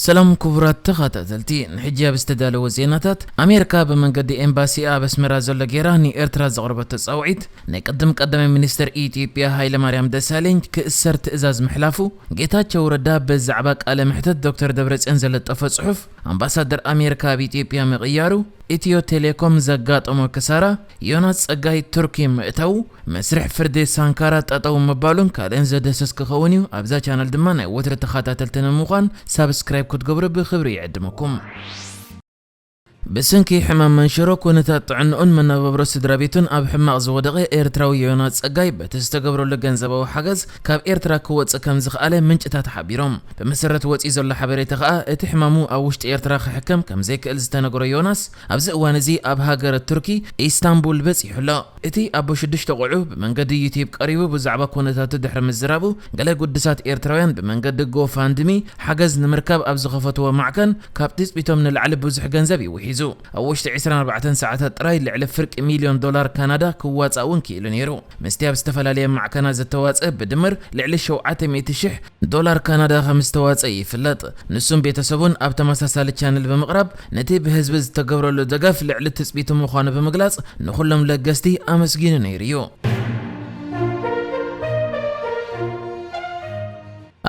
ሰላም ክቡራት ተኸታተልቲ፣ ንሕጂ ኣብ ዝተዳለወ ዜናታት፣ ኣሜሪካ ብመንገዲ ኤምባሲኣ ኣብ ኣስመራ ዘሎ ጌራ ንኤርትራ ዘቕረበቶ ጻውዒት፣ ናይ ቅድም ቀዳማይ ሚኒስተር ኢትዮጵያ ሃይለማርያም ደሳለኝ ክእሰር ትእዛዝ ምሕላፉ፣ ጌታቸው ረዳ ብዛዕባ ቃለ መሕተት ዶክተር ደብረጽዮን ዘለጠፎ ጽሑፍ፣ ኣምባሳደር ኣሜሪካ ኣብ ኢትዮጵያ ምቕያሩ፣ ኢትዮ ቴሌኮም ዘጋጠሞ ክሳራ፣ ዮናስ ጸጋይ ቱርኪ ምእታዉ፣ መስርሕ ፍርዲ ሳንካራ ጠጠው ምባሉን ካልእን ዘደሰስ ክኸውን እዩ። ኣብዛ ቻነል ድማ ናይ ወትሪ ተኸታተልቲ ንምዃን ሳብስክራይብ ክትገብሩ ብኽብሪ ይዕድመኩም። ብሰንኪ ሕማም መንሽሮ፣ ኩነታት ጥዕንኡን መነባብሮ ስድራ ቤቱን ኣብ ሕማቕ ዝወደቐ ኤርትራዊ ዮናስ ጸጋይ፣ በቲ ዝተገብረሉ ገንዘባዊ ሓገዝ ካብ ኤርትራ ክወጽእ ከም ዝኸኣለ ምንጭታት ሓቢሮም። ብመሰረት ወጺኡ ዘሎ ሓበሬታ ከኣ፣ እቲ ሕማሙ ኣብ ውሽጢ ኤርትራ ክሕከም ከም ዘይክእል ዝተነገሮ ዮናስ፣ ኣብዚ እዋን እዚ ኣብ ሃገረ ቱርኪ ኢስታንቡል በጺሑ ኣሎ። እቲ ኣቦ ሽዱሽተ ቆልዑ ብመንገዲ ዩቲዩብ ቀሪቡ ብዛዕባ ኩነታቱ ድሕሪ ምዝራቡ፣ ገለ ግዱሳት ኤርትራውያን ብመንገዲ ጎፋንድሚ ሓገዝ ንምርካብ ኣብ ዝኸፈትዎ ማዕከን ካብ ትጽቢቶም ንላዕሊ ብዙሕ ገንዘብ እዩ ውሒዙ። ኣብ ውሽጢ ዕስራን ኣርባዕተን ሰዓታት ጥራይ ልዕሊ ፍርቂ ሚልዮን ዶላር ካናዳ ክዋጻእ እውን ክኢሉ ነይሩ። ምስቲ ኣብ ዝተፈላለየ ማዕከናት ዝተዋጸ ብድምር ልዕሊ ሸውዓተ ሚእቲ ሽሕ ዶላር ካናዳ ከም ዝተዋጸ ይፍለጥ። ንሱን ቤተሰቡን ኣብ ተመሳሳሊ ቻነል ብምቕራብ፣ ነቲ ብህዝቢ ዝተገብረሉ ደገፍ ልዕሊ ትጽቢቱ ምዃኑ ብምግላጽ፣ ንኹሎም ለገስቲ ኣመስጊኑ ነይሩ እዩ።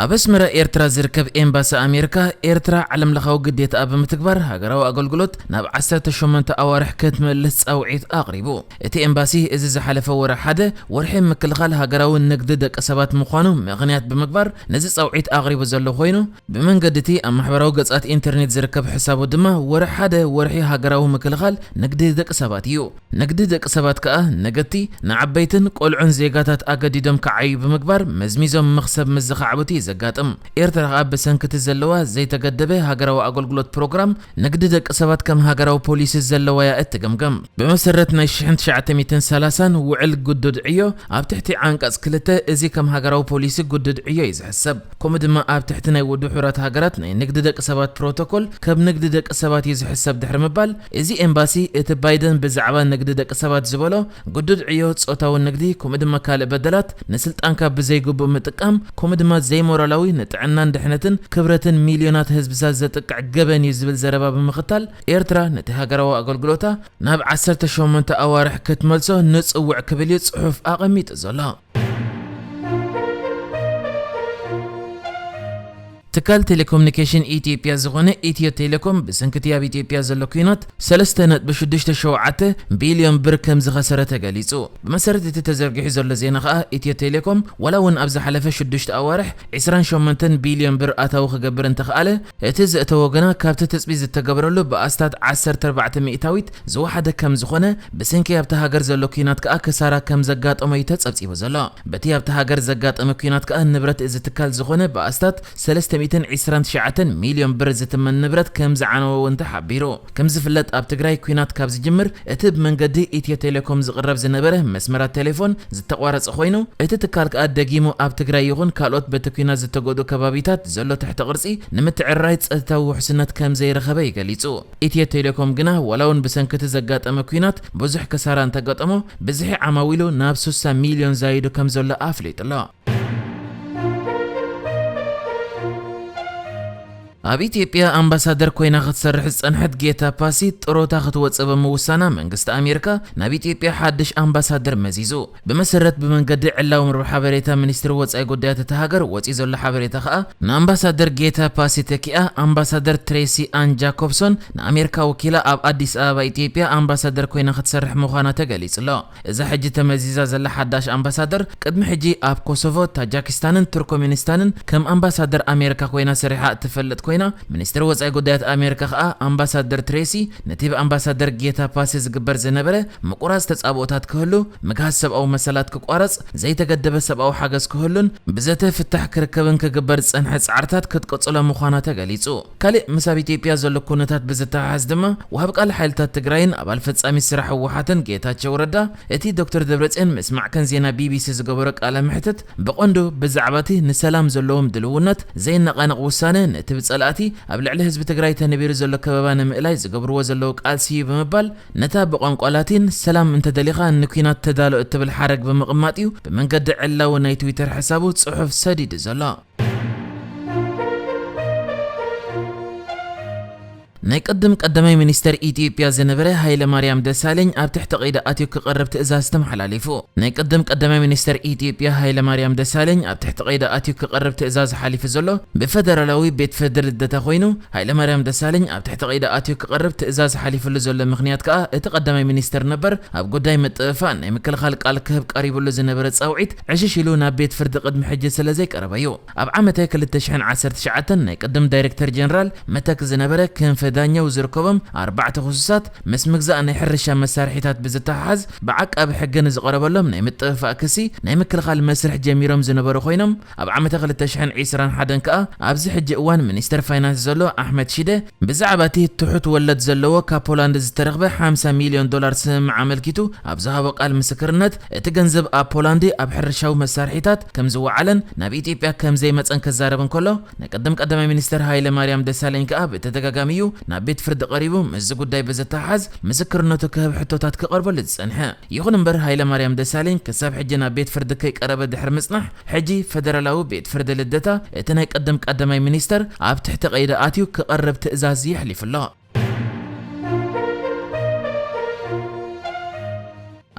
ኣብ ኣስመራ ኤርትራ ዝርከብ ኤምባሲ ኣሜሪካ፣ ኤርትራ ዓለምለኻዊ ግዴታኣ ብምትግባር ሃገራዊ ኣገልግሎት ናብ ዓሰርተ ሸሞንተ ኣዋርሕ ክትመልስ ጻውዒት ኣቕሪቡ። እቲ ኤምባሲ፣ እዚ ዝሓለፈ ወርሒ ሓደ፣ ወርሒ ምክልኻል ሃገራዊ ንግዲ ደቂ ሰባት ምዃኑ ምኽንያት ብምግባር ነዚ ጻውዒት ኣቕሪቡ ዘሎ ኮይኑ፣ ብመንገዲ እቲ ኣብ ማሕበራዊ ገጻት ኢንተርኔት ዝርከብ ሕሳቡ ድማ፣ ወርሒ ሓደ ወርሒ ሃገራዊ ምክልኻል ንግዲ ደቂ ሰባት እዩ። ንግዲ ደቂ ሰባት ከኣ፣ ነገድቲ፣ ንዓበይትን ቆልዑን ዜጋታት ኣገዲዶም ክዓዩ ብምግባር፣ መዝሚዞም መኽሰብ ምስ ዝኸዕቡቲ እዩ ዘጋጥም። ኤርትራ ከኣ ብሰንኪ እቲ ዘለዋ ዘይተገደበ ሃገራዊ ኣገልግሎት ፕሮግራም ንግዲ ደቂ ሰባት ከም ሃገራዊ ፖሊሲ ዘለዋ እያ እትግምገም። ብመሰረት ናይ ሽሕን ትሽዓተ ሚእትን ሰላሳን ውዕል ግዱድ ዕዮ፣ ኣብ ትሕቲ ዓንቀጽ ክልተ፣ እዚ ከም ሃገራዊ ፖሊሲ ግዱድ ዕዮ እዩ ዝሕሰብ። ከምኡ ድማ ኣብ ትሕቲ ናይ ውድብ ሕቡራት ሃገራት ናይ ንግዲ ደቂ ሰባት ፕሮቶኮል ከም ንግዲ ደቂ ሰባት እዩ ዝሕሰብ ድሕሪ ምባል፣ እዚ ኤምባሲ እቲ ባይደን ብዛዕባ ንግዲ ደቂ ሰባት ዝበሎ ግዱድ ዕዮ፣ ጾታዊ ንግዲ፣ ከምኡ ድማ ካልእ በደላት፣ ንስልጣንካ ብዘይግቡእ ምጥቃም፣ ከምኡ ድማ ዘይሞራላዊ፣ ንጥዕናን ድሕነትን ክብረትን ሚልዮናት ህዝብታት ዘጥቅዕ ገበን እዩ ዝብል ዘረባ ብምኽታል፣ ኤርትራ ነቲ ሃገራዊ ኣገልግሎታ ናብ ዓሰርተ ሸሞንተ ኣዋርሕ ክትመልሶ ንጽውዕ ክብል እዩ ጽሑፍ ኣቐሚጡ ዘሎ። ትካል ቴሌኮሙኒኬሽን ኢትዮጵያ ዝኾነ ኢትዮ ቴሌኮም፣ ብሰንኪ እቲ ኣብ ኢትዮጵያ ዘሎ ኲናት፣ ሰለስተ ነጥቢ ሽዱሽተ ሸውዓተ ቢልዮን ብር ከም ዝኸሰረ ተገሊጹ። ብመሰረት እቲ ተዘርጊሑ ዘሎ ዜና ከኣ፣ ኢትዮ ቴሌኮም ዋላ እውን ኣብ ዝሓለፈ ሽዱሽተ ኣዋርሕ ዕስራን ሸሞንተን ቢልዮን ብር ኣታዊ ክገብር እንተኸኣለ፣ እቲ ዘእተዎ ግና ካብቲ ትጽቢት ዝተገበረሉ ብኣስታት ዓሰርተ ኣርባዕተ ሚእታዊት ዝወሓደ ከም ዝኾነ፣ ብሰንኪ ኣብታ ሃገር ዘሎ ኲናት ከኣ ክሳራ ከም ዘጋጠሞ እዩ ተጸብጺቡ ዘሎ። በቲ ኣብታ ሃገር ዘጋጠመ ኲናት ከኣ ንብረት እዚ ትካል ዝኾነ ብኣስታት ሰለስተ ሚእትን ዕስራን ትሽዓተን ሚልዮን ብር ዝትመን ንብረት ከም ዝዓነወ እውን ተሓቢሩ። ከም ዝፍለጥ፣ ኣብ ትግራይ ኲናት ካብ ዝጅምር፣ እቲ ብመንገዲ ኢትዮ ቴሌኮም ዝቕረብ ዝነበረ መስመራት ቴሌፎን ዝተቋረጸ ኮይኑ፣ እቲ ትካል ከኣ ደጊሙ ኣብ ትግራይ ይኹን ካልኦት በቲ ኲናት ዝተጎድኡ ከባቢታት ዘሎ ትሕቲ ቅርጺ ንምትዕርራይ ጸጥታዊ ውሕስነት ከም ዘይረኸበ እዩ ገሊጹ። ኢትዮ ቴሌኮም ግና፣ ዋላ እውን ብሰንኪ እቲ ዘጋጠመ ኲናት ብዙሕ ክሳራ እንተገጠሞ፣ ብዝሒ ዓማዊሉ ናብ ስሳ ሚልዮን ዛይዱ ከም ዘሎ ኣፍሊጡ ኣሎ። ኣብ ኢትዮጵያ ኣምባሳደር ኮይና ክትሰርሕ ዝጸንሐት ጌታ ፓሲ ጥሮታ ክትወጽእ ብምውሳና መንግስቲ ኣሜሪካ ናብ ኢትዮጵያ ሓድሽ ኣምባሳደር መዚዙ። ብመሰረት ብመንገዲ ዕላዊ መርበብ ሓበሬታ ሚኒስትሪ ወጻኢ ጉዳያት እታ ሃገር ወጺኡ ዘሎ ሓበሬታ ከኣ ንኣምባሳደር ጌታ ፓሲ ተኪኣ ኣምባሳደር ትሬሲ ኣን ጃኮብሶን ንኣሜሪካ ወኪላ ኣብ ኣዲስ ኣበባ ኢትዮጵያ ኣምባሳደር ኮይና ክትሰርሕ ምዃና ተገሊጹ ኣሎ። እዛ ሕጂ ተመዚዛ ዘላ ሓዳሽ ኣምባሳደር፣ ቅድሚ ሕጂ ኣብ ኮሶቮ፣ ታጃኪስታንን ቱርኮሜኒስታንን ከም ኣምባሳደር ኣሜሪካ ኮይና ሰሪሓ እትፈልጥ ኮይና፣ ሚኒስትሪ ወጻኢ ጉዳያት ኣሜሪካ ከኣ ኣምባሳደር ትሬሲ ነቲ ብኣምባሳደር ጌታ ፓሲ ዝግበር ዝነበረ ምቁራጽ ተጻብኦታት ክህሉ፣ ምግሃስ ሰብኣዊ መሰላት ክቋረጽ፣ ዘይተገደበ ሰብኣዊ ሓገዝ ክህሉን ብዘተ ፍታሕ ክርከብን ክግበር ዝጸንሐ ጻዕርታት ክትቅጽሎ ምዃና ተገሊጹ። ካልእ ምስ ኣብ ኢትዮጵያ ዘሎ ኩነታት ብዝተሓሓዝ ድማ፣ ወሃብ ቃል ሓይልታት ትግራይን ኣባል ፈጻሚ ስራሕ ህወሓትን ጌታቸው ረዳ፣ እቲ ዶክተር ደብረጽዮን ምስ ማዕከን ዜና ቢቢሲ ዝገበሮ ቃለ መሕትት፣ ብቐንዱ ብዛዕባ እቲ ንሰላም ዘለዎም ድልውነት ዘየነቓንቕ ውሳነ፣ ነቲ ብጸላእቲ ኣብ ልዕሊ ህዝቢ ትግራይ ተነቢሩ ዘሎ ከበባ ንምእላይ ዝገብርዎ ዘለዉ ቃልሲ እዩ ብምባል፣ ነታ ብቋንቋ ላቲን "ሰላም እንተደሊኻ ንኲናት ተዳሎ" እትብል ሓረግ ብምቕማጥ እዩ ብመንገዲ ዕላዊ ናይ ትዊተር ሕሳቡ ጽሑፍ ሰዲዱ ዘሎ። ናይ ቅድም ቀዳማይ ሚኒስተር ኢትዮጵያ ዝነበረ ሃይለማርያም ደሳለኝ ኣብ ትሕቲ ቀይዲ ኣትዩ ክቐርብ ትእዛዝ ተመሓላሊፉ። ናይ ቅድም ቀዳማይ ሚኒስተር ኢትዮጵያ ሃይለማርያም ደሳለኝ ኣብ ትሕቲ ቀይዲ ኣትዩ ክቐርብ ትእዛዝ ሓሊፉ ዘሎ ብፈደራላዊ ቤት ፍርዲ ልደታ ኮይኑ፣ ሃይለማርያም ደሳለኝ ኣብ ትሕቲ ቀይዲ ኣትዩ ክቐርብ ትእዛዝ ሓሊፉሉ ዘሎ ምኽንያት ከኣ እቲ ቀዳማይ ሚኒስተር ነበር ኣብ ጉዳይ ምጥፍፋእ ናይ ምክልኻል ቃል ክህብ ቀሪቡሉ ዝነበረ ጻውዒት ዕሽሽ ኢሉ ናብ ቤት ፍርዲ ቅድሚ ሕጂ ስለ ዘይቀረበ እዩ። ኣብ ዓመተ ክልተ ሽሕን ዓሰርተ ትሽዓተን ናይ ቅድም ዳይሬክተር ጀነራል መተክ ዝነበረ ክንፈ ዳኘው ዝርከቦም ኣርባዕተ ክሱሳት ምስ ምግዛእ ናይ ሕርሻ መሳርሒታት ብዝተሓሓዝ ብዓቃቢ ሕጊ ንዝቐረበሎም ናይ ምጥፍፋእ ክሲ ናይ ምክልኻል መስርሕ ጀሚሮም ዝነበሩ ኮይኖም፣ ኣብ ዓመተ ክልተ ሽሕን ዕስራን ሓደን ከኣ ኣብዚ ሕጂ እዋን ሚኒስተር ፋይናንስ ዘሎ ኣሕመድ ሺደ ብዛዕባ እቲ ትሑት ወለድ ዘለዎ ካብ ፖላንድ ዝተረኽበ ሓምሳ ሚልዮን ዶላር ስምምዕ ኣመልኪቱ ኣብ ዝሃቦ ቃል ምስክርነት፣ እቲ ገንዘብ ኣብ ፖላንድ ኣብ ሕርሻዊ መሳርሒታት ከም ዝወዓለን ናብ ኢትዮጵያ ከም ዘይመጸን ክዛረብ እንከሎ፣ ናይ ቅድም ቀዳማይ ሚኒስተር ሃይለ ማርያም ደሳለኝ ከኣ ብተደጋጋሚ እዩ ናብ ቤት ፍርዲ ቀሪቡ ምስዚ ጉዳይ ብዝተሓሓዝ ምስክርነቱ ክህብ ሕቶታት ክቐርበሉ ዝጸንሐ። ይኹን እምበር ሃይለ ማርያም ደሳለኝ ክሳብ ሕጂ ናብ ቤት ፍርዲ ከይቀረበ ድሕሪ ምጽናሕ፣ ሕጂ ፈደራላዊ ቤት ፍርዲ ልደታ እቲ ናይ ቅድም ቀዳማይ ሚኒስተር ኣብ ትሕቲ ቀይዲ ኣትዩ ክቐርብ ትእዛዝ የሕሊፉ ኣሎ።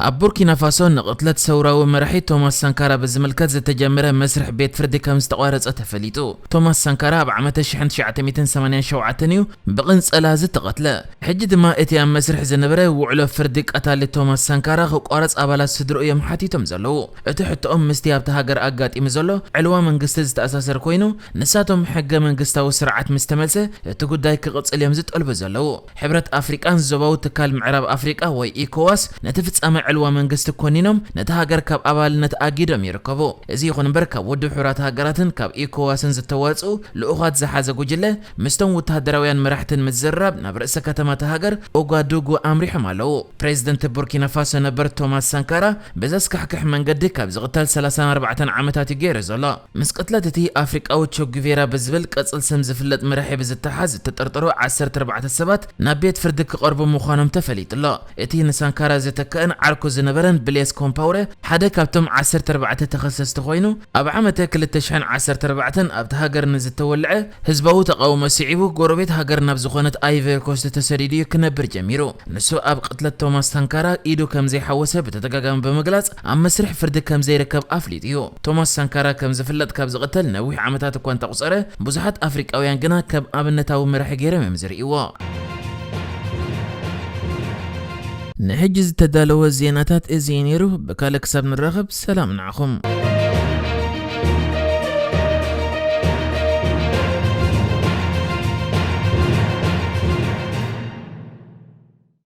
ኣብ ቡርኪና ፋሶ ንቕትለት ሰውራዊ መራሒ ቶማስ ሳንካራ ብዝምልከት ዝተጀመረ መስርሕ ቤት ፍርዲ ከም ዝተቋረጸ ተፈሊጡ። ቶማስ ሳንካራ ኣብ ዓመተ ሽሕን ትሽዓተ ሚእትን ሰማንያን ሸውዓተን እዩ ብቕንጸላ ዝተቐትለ። ሕጂ ድማ እቲ ኣብ መስርሕ ዝነበረ ውዕሎ ፍርዲ ቀታሊ ቶማስ ሳንካራ ክቋረጽ ኣባላት ስድርኡ እዮም ሓቲቶም ዘለዉ። እቲ ሕቶኦም ምስቲ ኣብታ ሃገር ኣጋጢሙ ዘሎ ዕልዋ መንግስቲ ዝተኣሳሰር ኮይኑ፣ ንሳቶም ሕገ መንግስታዊ ስርዓት ምስ ተመልሰ እቲ ጉዳይ ክቕጽል እዮም ዝጠልቡ ዘለዉ። ሕብረት ኣፍሪቃን ዞባዊ ትካል ምዕራብ ኣፍሪቃ ወይ ኢኮዋስ ነቲ ፍጻመ ዕልዋ መንግስቲ ኮኒኖም ነቲ ሃገር ካብ ኣባልነት ኣጊዶም ይርከቡ። እዚ ይኹን እምበር ካብ ውድብ ሕቡራት ሃገራትን ካብ ኢኮዋስን ዝተዋጽኡ ልኡኻት ዝሓዘ ጉጅለ ምስቶም ወተሃደራውያን መራሕትን ምዝርራብ ናብ ርእሰ ከተማ እታ ሃገር ኦጋዱጉ ኣምሪሖም ኣለዉ። ፕሬዝደንት ቡርኪና ፋሶ ነበር ቶማስ ሳንካራ ብዘስካሕክሕ መንገዲ ካብ ዝቕተል ሰላሳን ኣርባዕተን ዓመታት እዩ ገይሩ ዘሎ። ምስ ቅትለት እቲ ኣፍሪቃዊ ቸጉቬራ ብዝብል ቅጽል ስም ዝፍለጥ መራሒ ብዝተሓዝ ዝተጠርጠሩ ዓሰርተ ኣርባዕተ ሰባት ናብ ቤት ፍርዲ ክቐርቡ ምዃኖም ተፈሊጡ ኣሎ። እቲ ንሳንካራ ዝተክአን ዓርኩ ዝነበረን ብሌስ ኮምፓውረ ሓደ ካብቶም ዓሰርተ ኣርባዕተ ተኸሰስቲ ኮይኑ፣ ኣብ ዓመተ ክልተ ሽሕን ዓሰርተ ኣርባዕተን ኣብቲ ሃገር ንዝተወልዐ ህዝባዊ ተቓውሞ ስዒቡ፣ ጎረቤት ሃገር ናብ ዝኾነት ኣይቨሪ ኮስት ተሰዲዱ እዩ ክነብር ጀሚሩ። ንሱ ኣብ ቅትለት ቶማስ ሳንካራ ኢዱ ከም ዘይሓወሰ ብተደጋጋሚ ብምግላጽ፣ ኣብ መስርሕ ፍርዲ ከም ዘይርከብ ኣፍሊጡ እዩ። ቶማስ ሳንካራ ከም ዝፍለጥ ካብ ዝቕተል ነዊሕ ዓመታት እኳ እንተቑጸረ፣ ብዙሓት ኣፍሪቃውያን ግና ከም ኣብነታዊ መራሒ ገይሮም እዮም ዝርእይዎ። ንሕጂ ዝተዳለወ ዜናታት እዚ እዩ ነይሩ። ብካልእ ክሳብ ንራኸብ ሰላም ንዓኹም።